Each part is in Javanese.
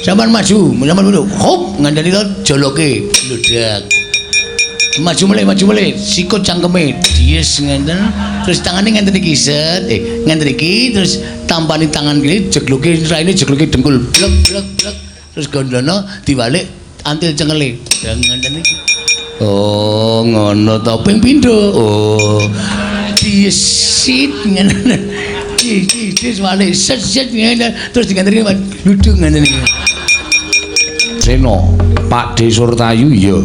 Sampeyan maju, sampeyan mundur. Hop, ngandani to joloke bludak. Maju mulai, maju mulai, sikut cangkeme, dies ngenten, terus tangane ngenten iki set, ngenten iki, terus tampani tangan kiri, jegluke raine, jegluke dengkul, blek blek blek, terus gondono diwalik antil cengele, ngenten iki. Oh, ngono to, ping pindho. Oh, diesit ngene. Di di di walik set set ngene, terus diganteni duduk ngenten iki. Sena, Pakdhe Surtayu iya.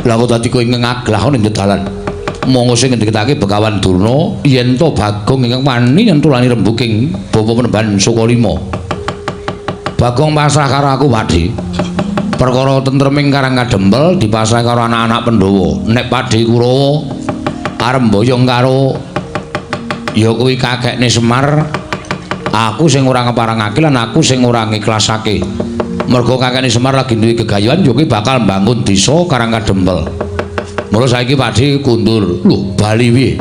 Lah kok dadi kowe ngaglah ning dalan. Monggo sing ngendikake Begawan Durna yen to Bagong ingkang wani nyentulani rembuking bapa Penemban Sukalima. Bagong pasrah karo aku, Pakdhe. Perkara tentreming Karang Kadempel dipasrah karo anak-anak Pandhawa. Nek Pakdhe Kurawa arep mboyong karo ya kuwi kakekne Semar, aku sing ora ngeparengake lan aku sing ora ngiklasake. Mergo kakekne Semar lagi duwe gegayuhan ya kuwi bakal mbangun desa Karang Kadempel. Mula saiki Pakdhe kundur. Lho, bali piye?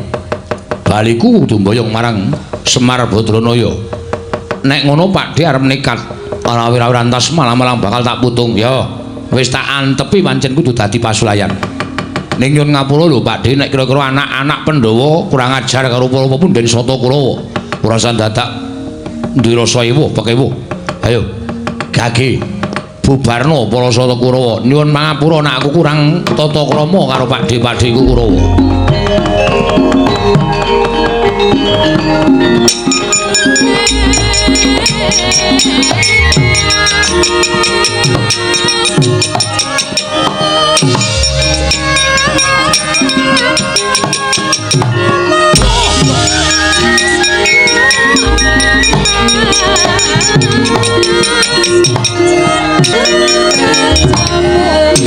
Baliku kudu mboyong marang Semar Badranaya. Nek ngono Pakdhe arep nekat ora wira-wirantas malah-malah bakal tak putung. Ya, wis tak antepi pancen kudu dadi pasulayan. Ning nyun ngapura lho Pakdhe, nek kira-kira anak-anak Pandhawa kurang ajar karo para punden Sata Kurawa. Ora usah dadak duwe rasa ewuh pekewuh. Ayo, gage bubarno para Sata Kurawa. Nyuwun pangapura nek aku kurang tata krama karo Pakdhe-pakdheku Kurawa.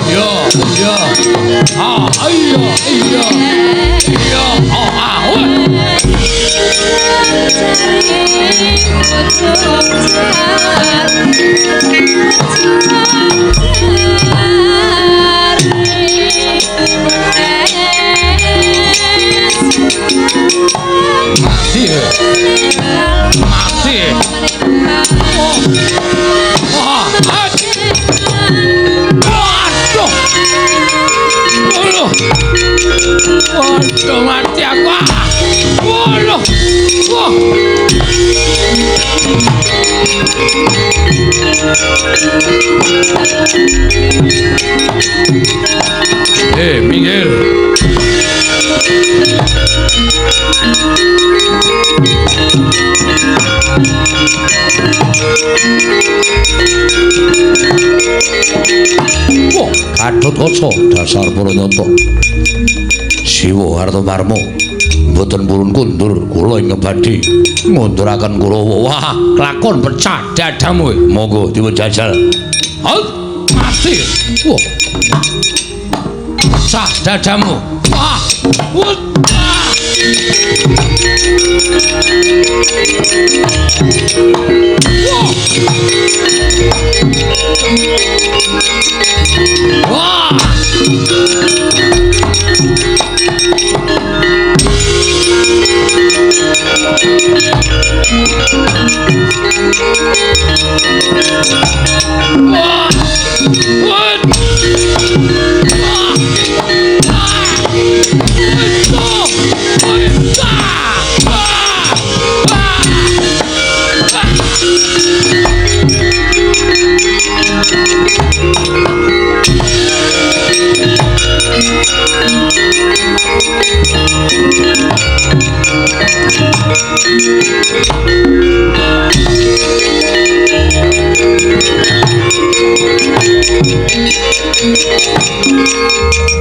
Iya, iya. Ah, iya, iya. Iya, oh, ah, oh. Mati. Mati. Oh. Ah, ah. Waduh. Waduh. Waduh, mati aku. Waduh. Wah. Minggir. Wah, Gatotkaca dasar para nyata. Siwa Artamarma mboten purun kundur kula ingkang badhe ngunduraken Kurawa. Wah, lakon pecah dadamu. Monggo dipun jajal. Halt, mati. Wah. Pecah dadamu. Wah. Wah. Wah. Wah. Wah.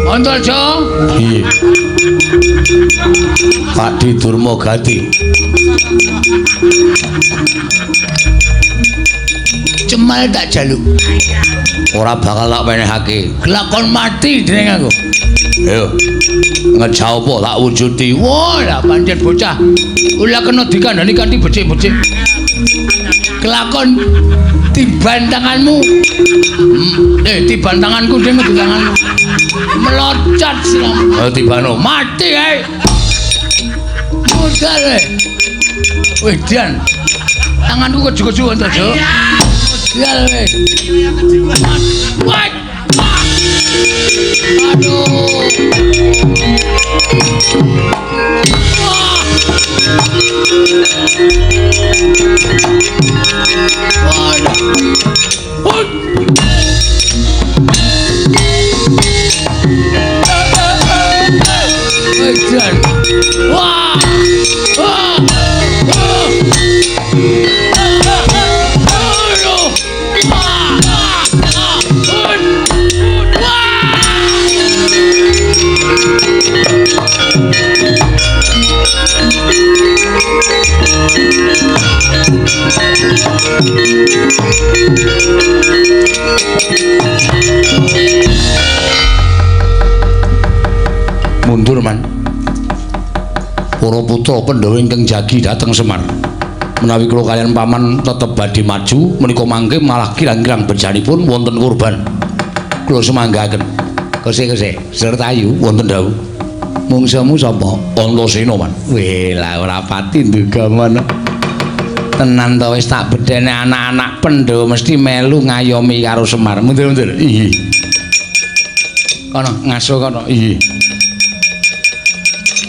Antarja. Piye? Pakdhe Durma Gati. Cemal tak jaluk. Ora bakal tak wenehake. Kelakon mati dening aku. Ayo. Ngejauh apa tak wujudi. Wah, lah pancen bocah. Ora kena dikandani kanthi becik-becik. Kelakon tiban tanganmu. Tiban tanganku dene di tanganmu. Meloncat siramu. Ayo tibano. Mati ae. Modal. Wih, Dian. Tanganku keju-keju Antarja. Sial wis. Wah. Aduh. Wah. Waduh. Wah. Wah. Mundur man. Para putra Pandhawa ingkang jagi dhateng Semar. Menawi kula kaliyan paman tetep badhe maju menika mangke malah kirang-kirang bejanipun wonten kurban. Kula sumanggaken. Kose-kose, Surtayu wonten dawuh. Mungsuhmu sapa? Antasena, Man. Weh, lah ora pati nduga ngono. Tenan to wis tak bedhene anak-anak Pandhawa mesti melu ngayomi karo Semar. Mundur-mundur. Iya. Kono ngaso kono. Iya.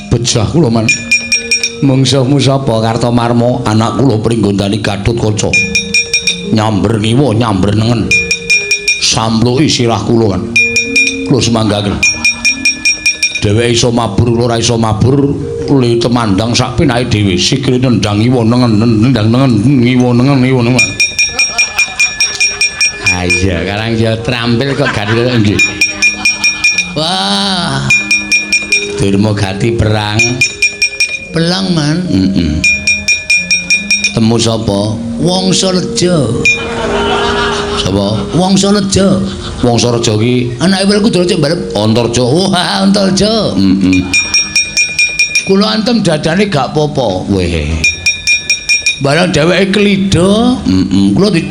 Bejah kula, Man. Mungsuhmu sapa? Kartomarma, anak kula Pringgondani Gatotkaca. Nyamber ngiwa, nyamber nengen. Sampluki sirah kula, Man. Kula sumanggaken. Dheweke iso mabur, kula ora iso mabur, le temandang sak penake dhewe. Sikile nendang ngiwa nengen, nendang nengen, ngiwa nengen, ngiwa nengen. Ha iya, karang ya trampil kok gandel nggih. Wah. Durma gati perang. Pelang, Man. Heeh. Temu sapa? Wangsa Reja. Sapa? Wangsa Reja. Wangsa Reja ki anake Werkudara cek barep Antarja. Wah, Antarja. Heeh. Kula antem dadane gak apa-apa. Weh. Barang dheweke klida, heeh. Kula di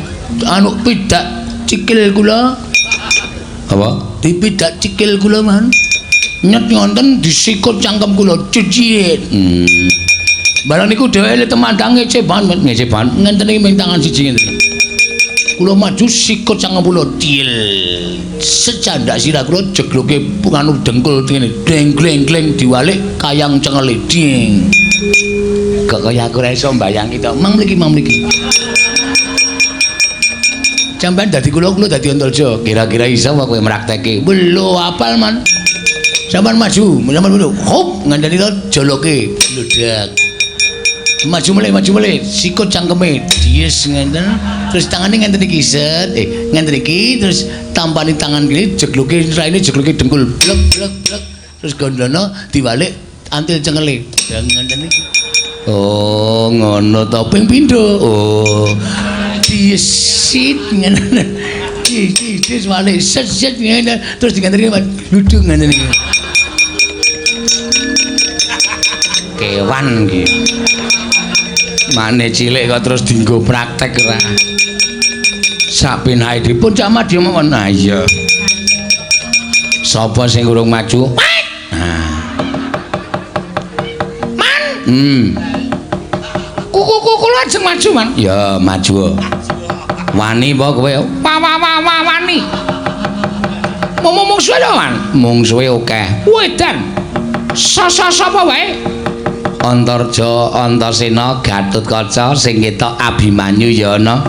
anu pidak cikil kula. Apa? Dipidak cikil kula, Man. Nyet ngonten disikut cangkem kula cicit. Barang niku dheweke temandang ngece banget, ngece banget. Ngenten iki ming tangan siji ngenten. Kula maju sikut cangkem kula til. Secandak sirah kula jegloke nganu dengkul ngene. Deng gleng gleng diwalik kayang cengele ding. Kok kaya aku ora iso mbayangi to. Mang mriki, mang mriki. Sampeyan dadi kula, kula dadi Antarja. Kira-kira iso apa kowe mrakteke? Lho, apal, Man. Sampeyan maju, sampeyan maju. Hop, ngandani to joloke bludak. Maju mulih, maju mulih. Sikut cangkeme dies ngenten. Terus tangane ngenten iki set, ngenten iki terus tampani tangan kene jegloke raine jegloke dengkul blek blek blek. Terus gondono diwalik antil cengele. Ya ngenten iki. Oh, ngono to ping pindho. Oh. Diesit ngene. Dis walik set set ngene terus diganteni bludung ngene iki. Kewan iki. Mane cilik kok terus dienggo praktek ora. Sak penake dipun cak madya mawon. Ha iya. Sapa sing urung maju? Nah. Man. Kuku kula ajeng maju, Man. Ya, maju. Wani apa kowe? Wa wa wa wa wani. Mung-mungsuhe lho, Man. Mungsuhe akeh. Wedan. Sapa wae? Antarja, Antasena, Gatotkaca sing ketok Abimanyu ya ana.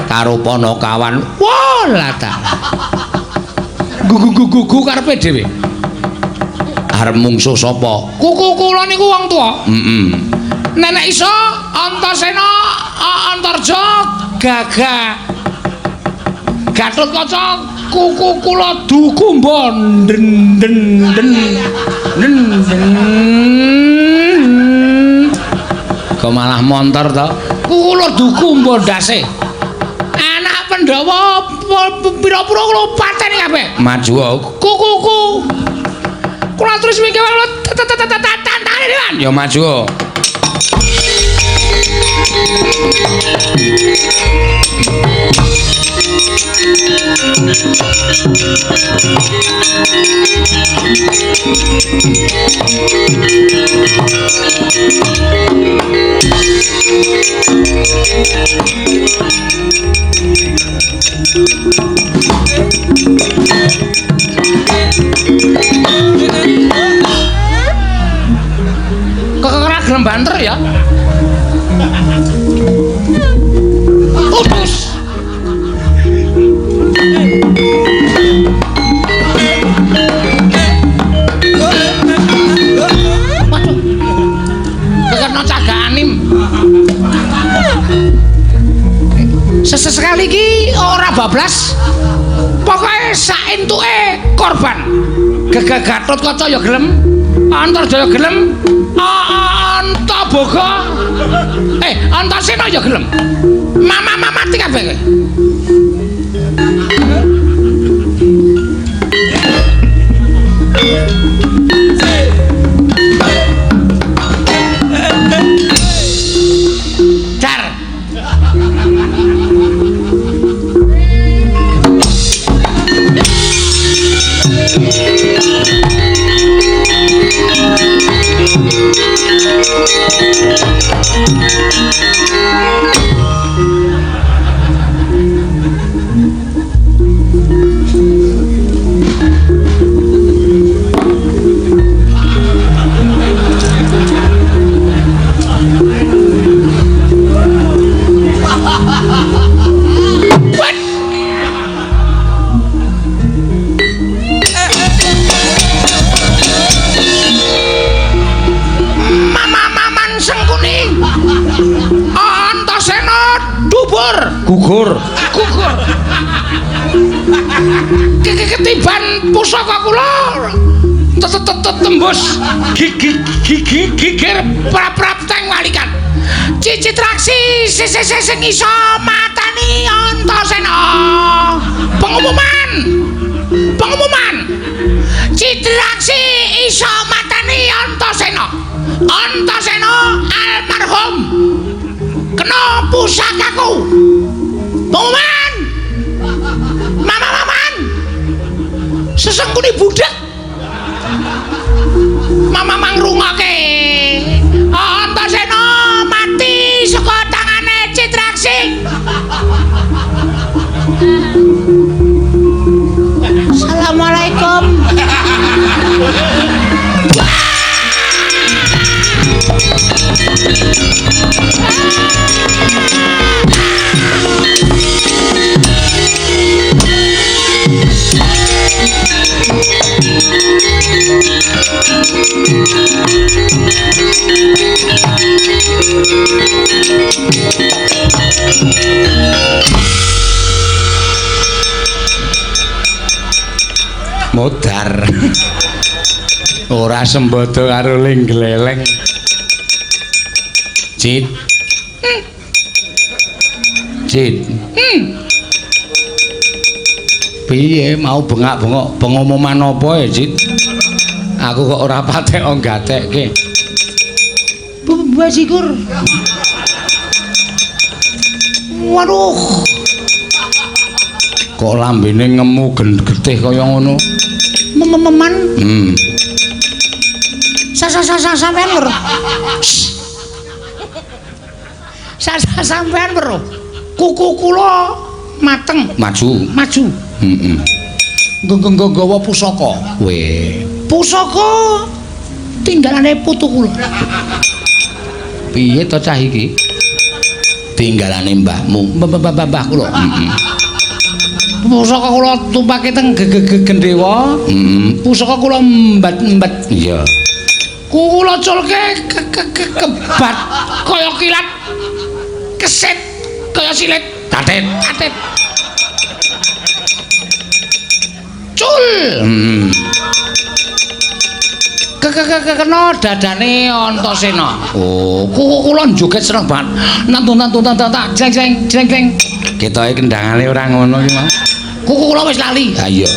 Karo Panakawan. Wah, lah ta. Gugu-gugu karepe dhewe. Arep mungsuh sapa? Kuku kula niku wong tuwa. Heeh. Nenek iso Antasena, Antarja, Gagah. Gatotkaca kuku kula dukumba den den den den den. Kok malah montor to? Kuku kula dukumba ndase. Anak Pandhawa pira-pira kula pateni kabeh. Maju kukuku. Kula terus mikir kula tantane dewan. Ya maju. Kok ora gelem banter ya? Putus. Waduh. Kekena cagak anim. Sesekali iki ora bablas. Pokoke sak entuke korban. Gegah Gatotkaca ya gelem, Antarjaya gelem, Antaboga. Antasena ya gelem. Mama mati kabeh kowe. Dar. Gugur. Gugur. Ketiban pusaka kula tembus gigi gigir prap-prap teng walikan. Cicitraksi sing iso matani Antasena. Pengumuman. Pengumuman. Citraksi iso matani Antasena. Antasena almarhum kena pusakaku. Pengumuman. Mama-maman. Sesengkuni budak. Mama mangrungoke. Antasena mati saka tangane Citraksi. Assalamualaikum. Modar. Ora sembodo karo ling gleleng. Cit. Cit. Piye mau bengak-bengok pengumuman apa ya, Cit? Aku kok ora patek gatekke. Bajigur. Waduh. Kok lambene ngemu getih kaya ngono? Mememan. Sampean lho. Sampean lho. Kuku kula mateng. Maju. Maju. Heeh. Nggawa pusaka. Weh. Pusaka tinggalane putu kula. Piye to cah iki? Tinggalane mbahmu. Mbah kula. Heeh. Pusaka kula tumpake teng gendhewa. Heeh. Pusaka kula mbat-mbat. Iya. Kula culke kebat kaya kilat. Keset kaya silit. Tatit. Tatit. Cul. Heeh. Kena dadane Antasena. Oh, kula joget seneng banget. Nantun tak jleng jleng jleng jleng. Ketoke kendangane ora ngono iki, Mas. Kuku kula wis lali. Ha iya.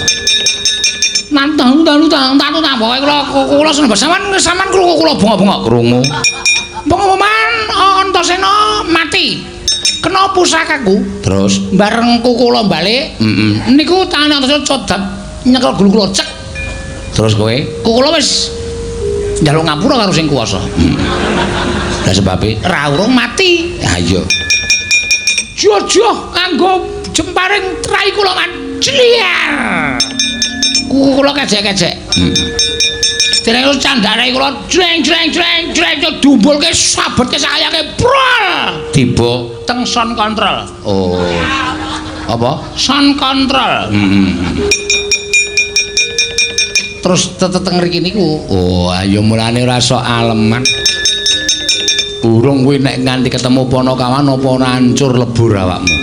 Nantun tak pokoke kula seneng banget. Sampeyan krungu kula bengok-bengok krungu. Pengumuman Antasena mati. Kena pusakaku. Terus bareng kuku kula balik. Heeh. Niku tangane Antasena codap nyekel gulu kula cek. Terus kowe? Kuku kula wis njaluk ngapura karo sing kuwasa. Lah sebabe ra urung mati. Ha iya. Jojoh kanggo jemparing rai kula man. Jliar. Kuku kula kejek-kejek. Dereng candhake kula jreng jreng jreng jreng dumbulke sabetke sayake prol. Tiba teng sound control. Oh. Apa? Sound control. Terus teteng ngriki niku. Oh, ayo mulane ora sok aleman. Burung kuwi nek nganti ketemu Panakawan apa ora hancur lebur awakmu.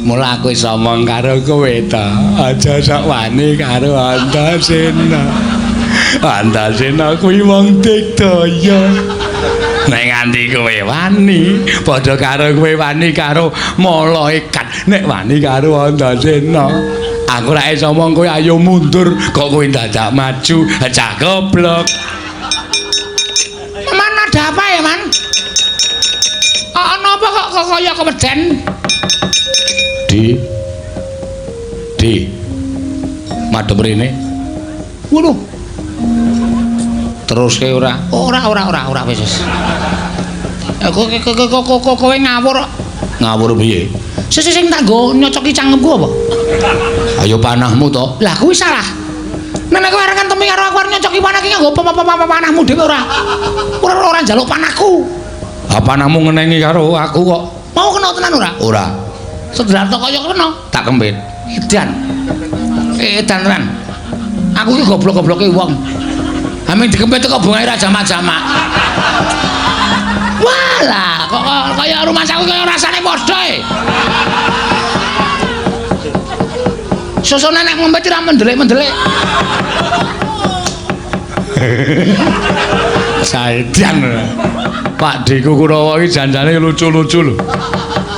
Mula aku iso omong karo kowe ta. Aja sok wani karo Antasena. Antasena kuwi wong digdaya. Nek nganti kowe wani, padha karo kowe wani karo malaikat. Nek wani karo Antasena, aku ora iso omong kowe ayo mundur, kok kowe dadak maju, cah goblok. Man ada apa ya, Man? Ana apa kok kaya keweden? Di. Di. Madhep rene. Waduh. Teruske ora? Ora wis wis. Kok kowe ngawur kok. Ngawur piye? Sing sing tak nggo nyocoki cangkemku apa? Ayo panahmu to. Lah kuwi salah. Nek kowe arep ngentemi karo aku arep nyocoki panah iki nganggo panahmu dhewe ora. Ora njaluk panahku. Ha panahmu ngenengi karo aku kok. Mau kena tenan ora? Ora. Sedelar to kaya kena. Tak kempit. Edan. Edan tenan. Aku iki goblok-gobloke wong. Amin dikempit kok bungae ra jamak-jamak. Walah, kok kaya rumah saku kaya rasane padha e. Sosone nek ngempit ora mendelik-mendelik. Saedan. Pak Deku Kurawa iki janjane lucu-lucu lho.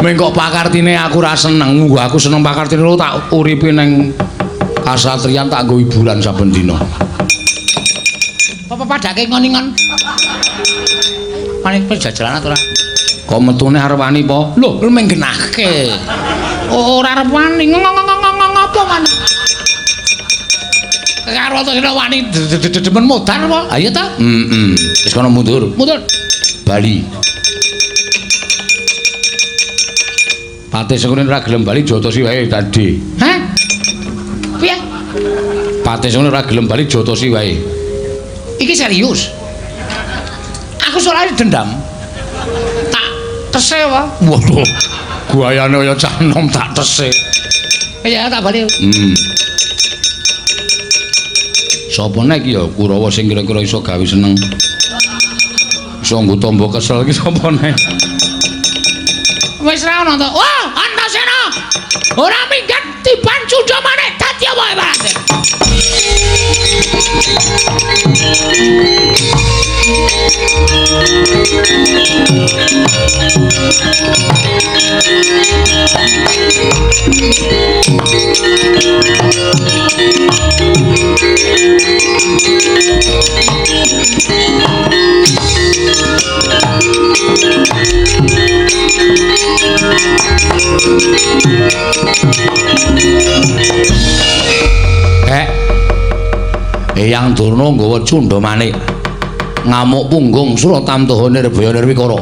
Ming kok pakartine aku ora seneng. Nggo aku seneng pakartine lho tak uripi ning kasatriyan tak nggo hiburan saben dina. Apa padake ngon-ngon? Paling pejajalan ora? Kok metune arep wani po? Lho, lu menggenahke. Ora arep wani. Ngopo wani? Karo to sira wani demen modar apa? Ayo ta? Heeh. Wis kono mundur. Mundur. Bali. Patih Sengkuni ora gelem bali jotosi wae tadi. Hah? Piye? Patih Sengkuni ora gelem bali jotosi wae. Iki serius. Aku soalnya dendam. Tak tese apa? Waduh. Guayane kaya cah nom tak tese. Ya tak bali. Sapa nek ya Kurawa sing kira-kira iso gawe seneng. Iso nggo tombo kesel iki sapa nek? Wis ra ono to. Wah, Antasena. Ora minggat tiban cundha maneh dadi apa ibarate. Eyang Durna nggawa cundha manik ngamuk punggung Suratamtaha Nirbaya Nirwikara.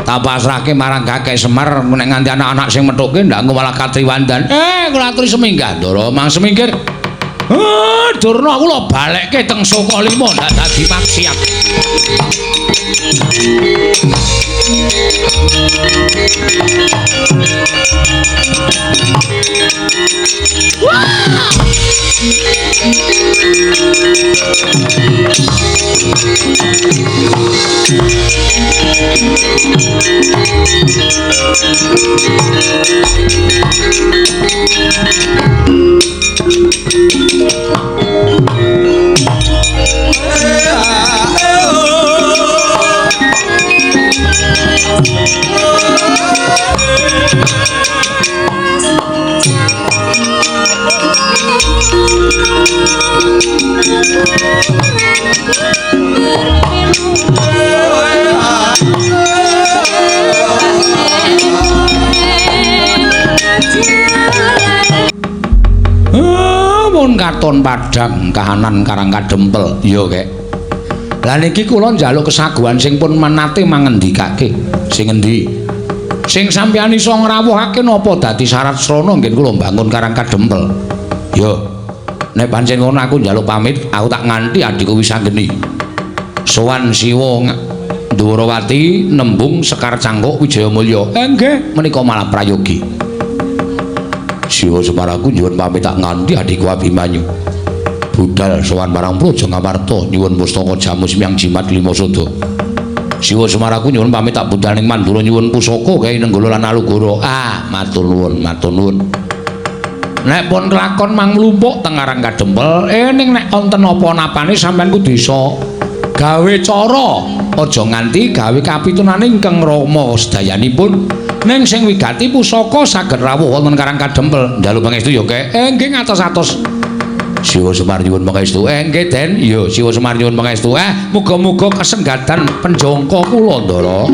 Tak pasrahke marang Kakek Semar nek nganti anak-anak sing methuke ndak engko malah katriwandan. Kula aturi seminggah Ndara mang semingkir. Durna kula balekke teng Sukalima ndak dadi maksiat. Wah! Mun katon padhang kahanan karang kadempel. Iya, Kek. Lah niki kula njaluk kesaguhan sing pun menate mangendikake. Sing endi? Sing sampeyan iso ngrawuhake napa dadi syarat srana ngen kula mbangun Karang Kadempel. Ya. Nek pancen ngono aku njaluk pamit, aku tak nganti adhiku Wisanggeni. Sowan Siwa Ndwarawati nembung Sekar Cangkuk Wijayamulya. Nggih, menika malah prayogi. Siwa Semar aku nyuwun pamit tak nganti adhiku Abimanyu. Budal sowan marang Praja Ngamarta nyuwun pustaka jamu semyang jimat lima sada. Siwa Semar aku nyuwun pamit tak budal ning Mandura nyuwun pusaka kae Nenggala lan Alugoro. Ah, matur nuwun, matur nuwun. Nek pun kelakon mang mlumpuk teng Karang Kadempel, ning nek wonten apa-napane sampean kudu iso gawe cara, aja nganti gawe kapitunane ingkang rama sedayanipun. Ning sing wigati pusaka saged rawuh wonten Karang Kadempel. Njaluk pangestu ya, Kek. Nggih ngatos-atos. Siwa Semar nyuwun pangestu. Nggih, Den. Iya, Siwa Semar nyuwun pangestu. Muga-muga kesenggatan penjangka kula, Ndara.